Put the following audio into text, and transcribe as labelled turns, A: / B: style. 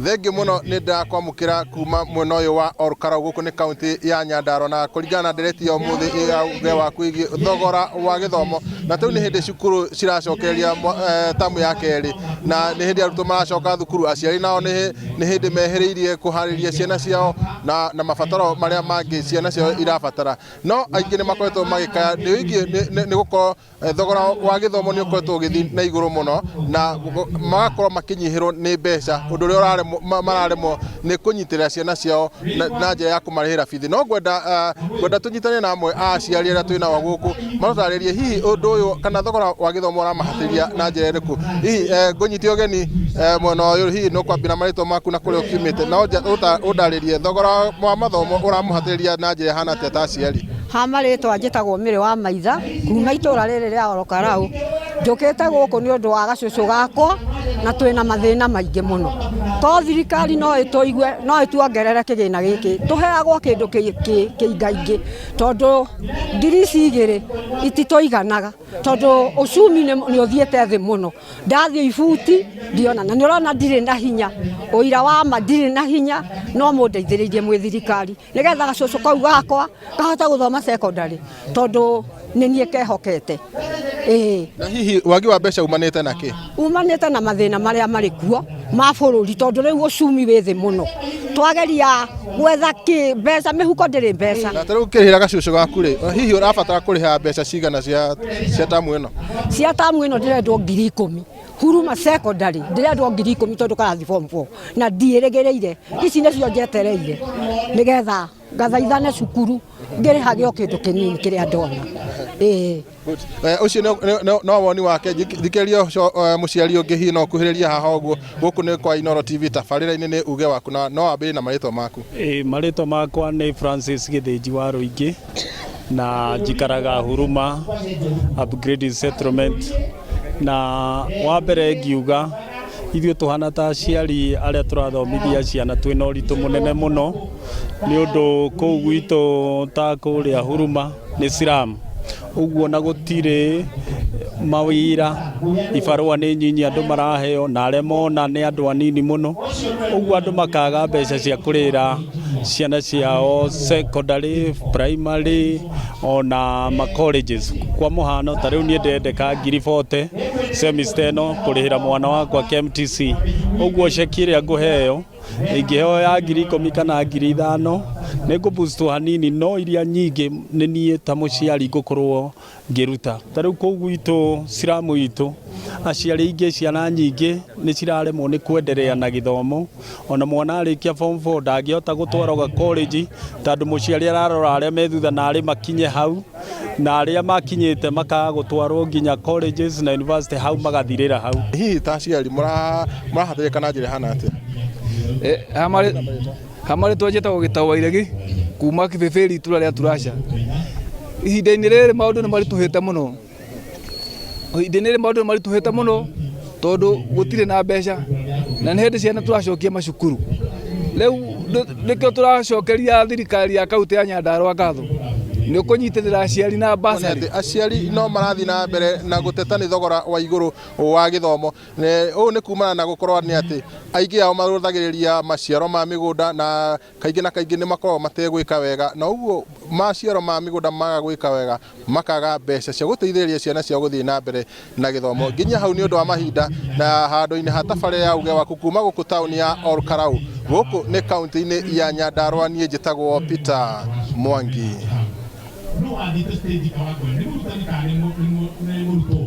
A: Thengiũ mũno, nĩ ndakwamũkĩra kuma mwena ũyũ wa Olkalou, gũkũ nĩ kaunti ya Nyandarua, na kũringana na ndereti ya ũmũthĩ ya uge waku ĩgiĩ thogora wa gĩthomo. Na rĩu nĩ hĩndĩ cukuru ciracokereria tamu ya kerĩ, na nĩ hĩndĩ arutwo maracoka thukuru. Aciari nao nĩ hĩndĩ mehĩrĩirie kũharĩria ciana ciao na mabataro marĩa mangĩ ciana ciao irabatara. No aingĩ nĩ makoretwo magĩkaya nĩ wĩgiĩ nĩ gũkorwo thogora wa gĩthomo nĩ ũkoretwo ũgĩthiĩ na igũrũ mũno, na magakorwo makĩnyihĩrwo nĩ mbeca, ũndũ ũrĩa mararemwo nĩ kũnyitĩrĩra ciana ciao na njĩra ya kũmarĩhĩra bithi. No ngwenda tũnyitane na amwe a aciari arĩa twĩ nao gũkũ, matũtarĩrie hihi ũndũ ũyũ kana thogora wa gĩthomo ũramahatĩria na njĩra ĩrĩkũ. Hihi ngũnyite ũgeni mwena ũyũ, hihi nĩ ũkwambia na marĩtwa maku na kũrĩa ũkiumĩte, na ũndarĩrie thogora wa mathomo ũramũhatĩrĩria na njĩra ĩhana atĩa ta aciari.
B: Ha marĩtwa, njĩtagwo Mĩrĩ wa Maitha, kuma itũra rĩrĩ rĩa Orokarau. Njũkĩte gũkũ nĩ ũndũ wa gacũcũ gakwa, na twĩna mathĩna maingĩ mũno. To thirikari no ĩtũigue, no ĩtuongerere kĩgĩna gĩkĩ tũheagwo, kĩndũ kĩingaingĩ, tondũ ngiri ici 2 ititũiganaga, tondũ ũcumi nĩ ũthiĩte thĩ mũno. Ndathiĩ ibuti ndiona, na nĩ ũrona ndirĩ na hinya, ũira wa ma ndirĩ na hinya. No mũndeithĩrĩirie mwĩ thirikari, nĩgetha gacũcũ kau gakwa kahota gũthoma secondary, tondũ nĩ niĩ kehokete, ĩĩ.
A: Na hihi wagi wa mbeca umanĩte na kĩ?
B: Umanĩte na mathĩna marĩa marĩ kuo ma bũrũri, tondũ rĩu ũcumi wĩ thĩ mũno. Twageria gwetha kĩ mbeca, mĩhuko ndĩrĩ mbeca.
A: Na ta rĩu ũkĩrĩhĩra gacũcũ gaku rĩ, hihi ũrabatara kũrĩha mbeca cigana cia tamu ĩno?
B: Cia tamu ĩno ndĩrendwo 10,000. Huruma Secondary ndĩrendwo 10,000, tondũ karathi form 4, na ndiĩrĩgĩrĩire. Ici nĩcio njetereire, nĩgetha ngathaithane cukuru ngĩrĩhage o kĩndũ kĩnini kĩrĩa ndona, ĩĩ.
A: Ũcio no woni wake. Thikĩrĩria ũcio mũciari ũngĩ, hihi no ũkuhĩrĩrie haha ũguo. Gũkũ nĩ kwa Inooro TV, tabarĩra-inĩ nĩ uge waku, na no wambĩrĩrie na marĩtwa maku.
C: Ĩ, marĩtwa makwa nĩ Francis Gĩthĩnji wa Rũingĩ, na njikaraga Huruma Upgraded Settlement. Na wa mbere ngiuga ithuĩ tũhana ta aciari arĩa tũrathomithia ciana, twĩna ũritũ mũnene mũno, nĩ ũndũ kũu gwitũ ta kũrĩa Huruma nĩ slum ũguo, na gũtirĩ mawĩra, ibarũa nĩ nyinyi andũ maraheo, na arĩa mona nĩ andũ anini mũno. Ũguo andũ makaga mbeca cia kũrĩra ciana ciao secondary, primary ona ma colleges. Kwa mũhano, ta rĩu niĩ ndendeka 40,000 semester ĩno kũrĩhĩra mwana wakwa KMTC. Ũguo ceki ĩrĩa ngũheo, ingĩheo ya 10,000 kana 5,000, nĩ ngũboostwo hanini, no iria nyingĩ nĩ niĩ ta mũciari ngũkorwo ngĩruta. Ta rĩu kũu gwitũ slum itũ, aciari aingĩ, ciana nyingĩ nĩ ciraremwo nĩ kwenderea na gĩthomo. Ona mwana arĩkia form 4 ndangĩhota gũtwarwo ga college, tondũ mũciari ararora arĩa me thutha na arĩ makinye hau, na arĩa makinyĩte makaga gũtwarwo nginya colleges na university, hau magathirĩra hau.
A: Hihi ta aciari mũrahatĩrĩka na njĩra ĩhana atĩa?
D: Hamarĩ njĩtagwo Gĩtaũ wa Iregi, kuma Kĩbĩbĩri, itũra rĩa Turasha. Ihinda-inĩ rĩrĩ maũndũ nĩ maritũhĩte mũno. Ihinda-inĩ rĩrĩ maũndũ nĩ maritũhĩte mũno, tondũ gũtirĩ na mbeca, na nĩ hĩndĩ ciana tũracokia macukuru. Rĩu nĩkĩo tũracokeria thirikari ya kaunti ya Nyandarua ngatho nĩ ũkũnyitĩrĩra aciari na
A: Nĩ
D: bursary.
A: atĩ aciari no marathiĩ na mbere na gũteta nĩ thogora wa igũrũ wa gĩthomo. Ũũ nĩ kumana na gũkorwo nĩ atĩ aingĩ ao marũthagĩrĩria maciaro ma mĩgũnda, na kaingĩ na kaingĩ nĩ makoragwo mategwĩka wega, na ũguo maciaro ma mĩgũnda maga gwĩka wega, makaga mbeca cia gũteithĩrĩria ciana ciao gũthiĩ na mbere na gĩthomo. Nginya hau nĩ ũndũ wa mahinda, na handũ-inĩ ha tabarĩra ya uge waku kuma gũkũ taũni ya Olkalou, gũkũ nĩ kaunti-inĩ ya Nyandarua, niĩ njĩtagwo Peter Mwangi.
E: No athiĩte stage kawangware nĩ mũrutani kana nĩ mũrutwo.